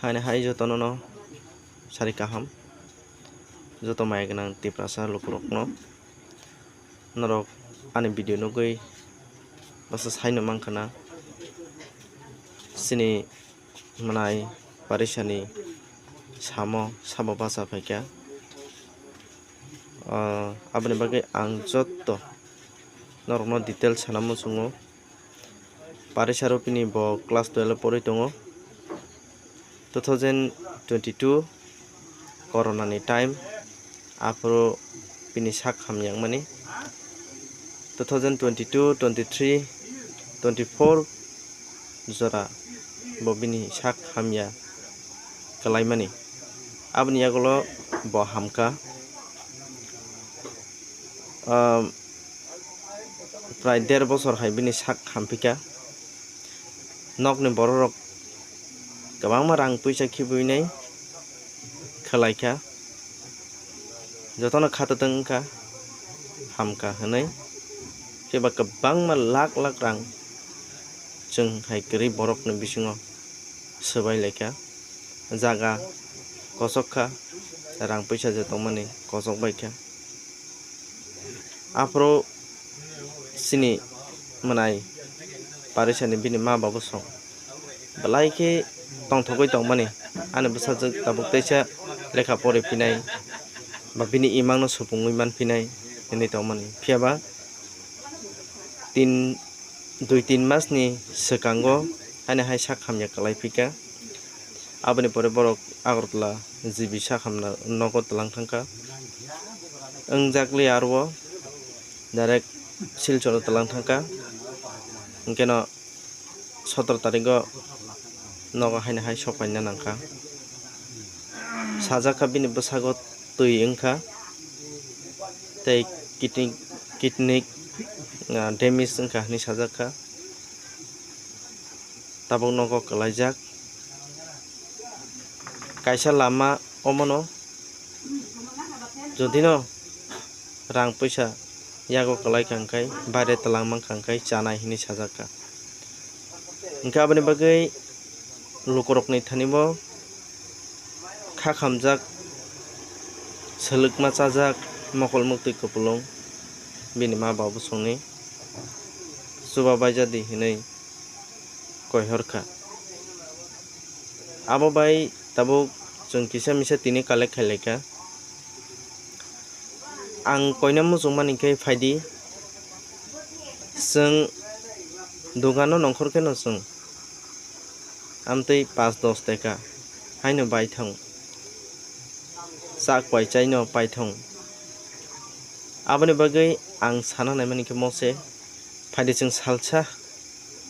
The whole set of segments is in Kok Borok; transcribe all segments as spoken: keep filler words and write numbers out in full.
Ani hai jotono no sari kaham, joto maya gwnang Tiprasa lukurokno. Norok ani video nugwi bwsa saino mankha na, chini mwnai parisani samo sabo bacha phaikha. Ah, aboni bagwi ang jotto norokno detail sana muchungo. Parisa Rupini bo class twelve porwi tongo. Two thousand twenty-two corona ni time, aphuru bini sak hamya wngmani. Two thousand twenty-two, twenty-three, twenty-four jora bo bini sak hamya kwlaimani. Aboni yagulo bo hamkha. Um, prai der bosor hai bini sak hamphikha. Nokni bororok kwbangma rang puisa khibiui nai khwlaikha, jotono khatatwng wngkha, hamkha hwnwi. Phiya ba kwbangma lakh lakh rang chwng hai kwrwi borokni bisingo swbai laikha. Jaga kochok kha, rang puisa je tongmani kochok bai kha. Aphuru chini mwnai parisani bini ma babu song belai khe tongthogwi tongmani, ani bwsajwk tabuk teisa lekha pori phinai ba bini imangno supungwi man phinai hinwi tongmani. Phiya ba tin, dui tin masni swkango ani hai sak hamya kwlai phikha. Aboni pore borok Agartala G B sak hamna nogo twlang thangkha. Wngjakli aro direct Silchoro twlang thangkha. Hwnkhe no sotoro tarigo nogo haino hai sok paina nangkha. Sajak kha bini bwsago twi wngkha tei kidney, kidney, ah, damage wngkha hinwi sajak kha. Tabuk nogo kwlaijak. Kaisa lama omono jodino rang puisa yago kwlai kha hwnkhe baire twlang mankha hwnkhe chanai hinwi sajak kha. Hwnkhe aboni bagwi lukurokni thani bo kha khamjak, swlwkma chajak, mokol muktwi kupulung bini ma babu songni chuba baijadi hinwi koihor kha. Abo bai tabuk chwng kisa misa tini collect khai lai kha. Ang koina muchungmani khe phaidi, chwng dogano nongkhor kheno chwng amtwi pash dos teka haino bai thung, chak kwai chaino pai thung. Aboni bagwi ang sana naimani khe mose phaidi chwng salsa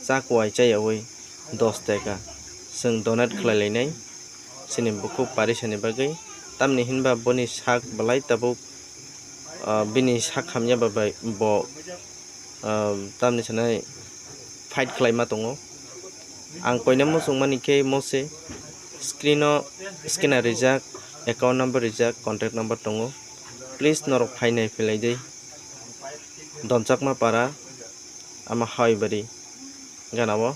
chak kwai chayaui dos teka chwng donate khlai lainai chini bukhuk parisani bagwi, tamni hinba boni sak belai tabuk, ah, bini sak hamya ba bai bo, ah, tamni sanai fight khlaima tongo. Ang koina muchungmani khe mose screen o scanner rijak, account number rijak, contact number tongo. Please norok phainai phelaidi. Donchakma para ama Hawaibari ganao.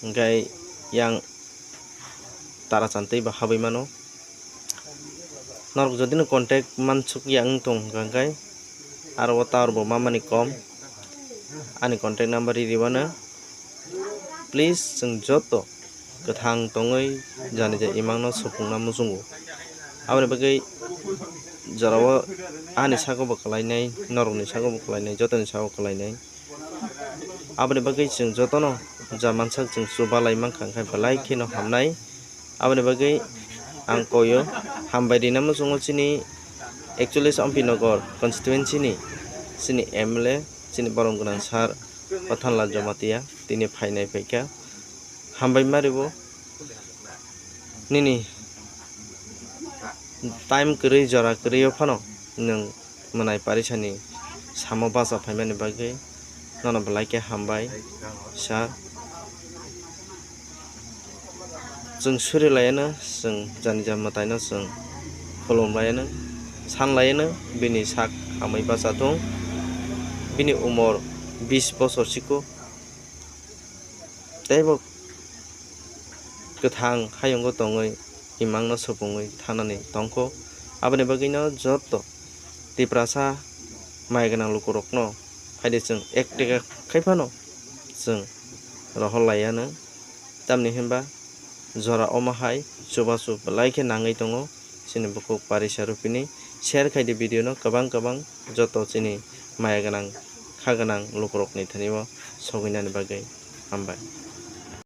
Hwnkhe yang Tarachan tei ba habwi mano. Norok jodi no contact mansuk ya wng tong hwnkha hwnkhe aro o tower bo mamani kom. Ani contact number ri riwano. Please, chwng joto kwthang tongwi jani je imangno supungna muchungo. Aboni bagwi jorao ani sago bo kwlainai, norokni sago bo kwlainai, jotoni sago kwlainai. Aboni bagwi chwng jotono ja mansak chwng chubalai mankha, hwnkhe belai kheno hamnai. Aboni bagwi ang koio hambai rina muchungo chini ekchollis Ampinagar constituency ni chini M L A, chini borom gwnang sir Pathanlal Jamatia tini phainai phaikha. Hambai maribo nini time kwrwi jora kwrwi o phano nwng mwnai parisani samo bacha phaimani bagwi nono belai khe hambai sir. Chwng suri laiano, chwng jani ja mwtaino chwng khulum laiano, san laiano bini sak hamwi bacha thung. Bini umor bis bosor siko. Teibo kwthang hayungo tongwi imangno supungwi thanani tongkho. Aboni bagwino joto Tiprasa mai gwnang lukurokno phaidi chwng ek teke khai phano chwng rohor laiya nw, tamni hinba jora omo hai chubachu belai khe nangwi tongo chini bukhuk Parisa Rupini. Share khai di video no kwbang kwbang joto chini maya gwnang kha gwnang lukurokni thani o sogwinani bagwi. Hambai.